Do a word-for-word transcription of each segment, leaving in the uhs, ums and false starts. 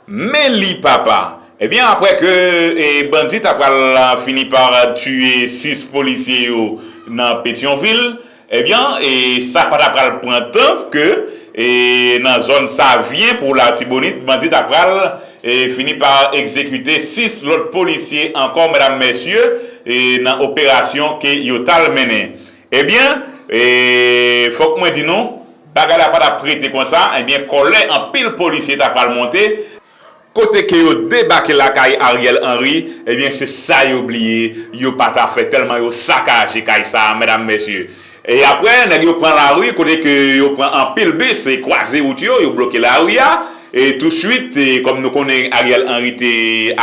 Men li papa. Ebyen, apre ke e, bandi ta pral fini pa tiye sis polisye yo nan Petyonvil, ebyen, e, sa pa ta pral pran tan ke e, nan zòn Savyen pou Latibonit, bandi ta pral e, fini pa egzekite sis lòt polisye ankò, medam, mesye, e, nan operasyon ke yo t al mennen. Ebyen, e, fòk mwen di nou, bagay la pa t ap rete konsa, ebyen, kòlè anpil polisye ta pral monte. Kote ke yo debake lakay Ariel Henry, ebyen, se sa yo bliye, yo pa ta fè tèlman yo sakaje kay sa a, medam, mesye. E apre, nèg yo pran lari, kote ke yo pran anpil bis, e kwaze wout yo, yo bloke lari a. E touswit, e kòm nou konnen Ariel Henry te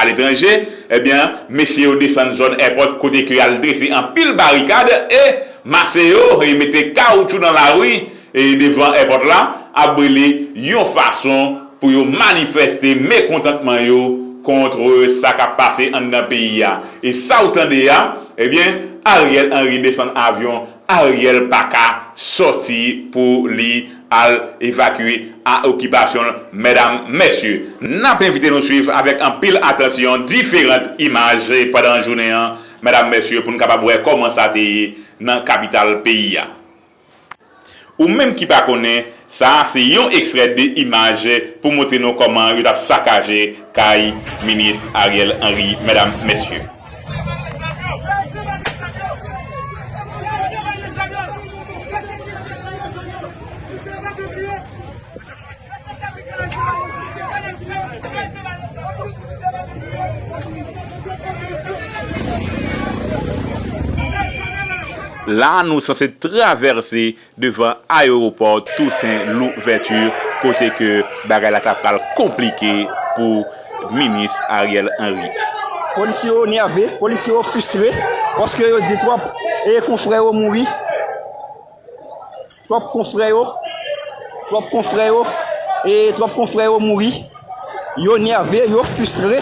aletranje, ebyen, mesye yo desann zòn èpòt kote ke y al drese anpil barikad e mase yo, e mete kawoutchou nan lari, e devan èpòt la, ap brile yon fason pou yo manifeste mekontantman yo kont sa k ap pase anndan peyi a. E sa w tande a, ebyen, Ariel Henry desann avyon, Ariel pa ka sòti pou li al evakye a okipasyon l, medam, mesye. N ap envite nou swiv avèk anpil atansyon diferan imaj pandan jounen an, medam, mesye, pou n kapab wè kòman sa te ye nan kapital peyi a. Ou menm ki pa konnen, sa a se yon ekstrè de imaj pou montre nou kòman yo t ap sakaje kay minis Ariel Henry, medam, mesye. La, nou sanse travèse devan ayewopò Toussaint Louverture, kote ke bagay la ta pral konplike pou minis Ariel Henry. Polisye yo nève, polisye yo fristre, paske yo di twòp e konfrè yo mouri. Twòp konfrè yo, twòp konfrè yo, e twòp konfrè yo mouri. Yo nève, yo fristre.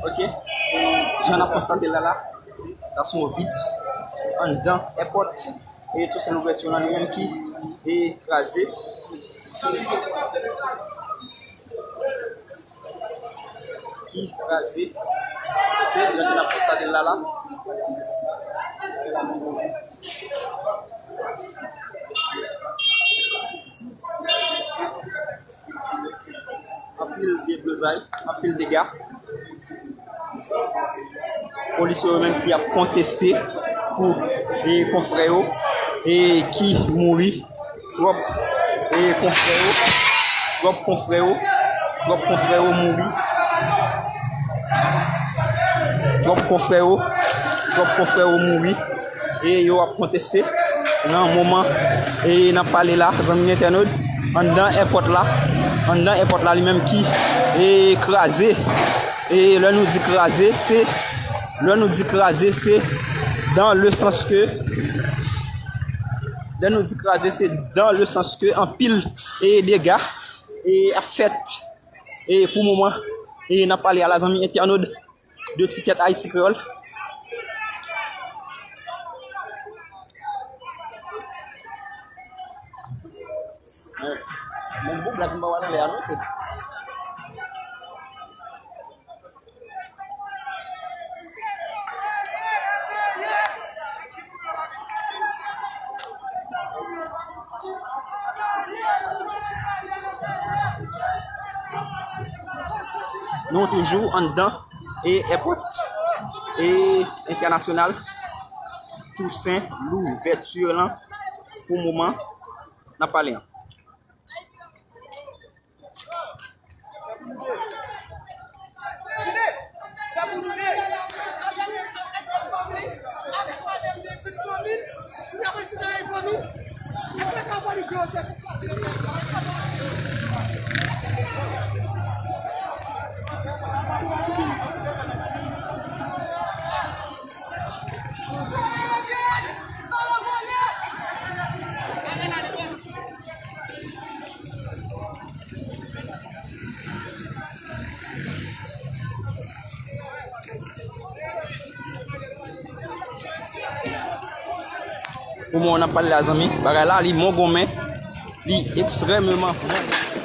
Ok. Jan n ap konstate la la, sa se yon vit anndan èpòt e Toussaint Louverture lan li menm ki e kraze. Ki kraze. Ok, jan ke n ap konstate l la la. Anpil deblozay, anpil dega. Polisye yo menm ki ap konteste pou e konfrè yo e ki mouri. Twòp e konfrè yo, twòp konfrè yo, twòp konfrè yo mouri. Twòp konfrè yo, twòp konfrè yo mouri. E yo ap konteste nan moman e n ap pale la, zanmi entènot, anndan èpòt la, anndan èpòt la li menm ki e kraze. E lè nou di kraze, se, lè nou di kraze, se dans le sens que, lè nou di kraze, se dans le sens que anpil e dega e ap fèt. E pou moman, e n ap pale a la zanmi entènot de Ticket Haïti Créole. Men, men bon, black m pa wè nan lè a non, se Nou toujou anndan e èpòt e entènasyonal Toussaint Louverture lan pou moman n ap pale an. Moman w n ap pale la, zanmi, bagay la, li mongonmen. Li ekstrèmeman mongonmen.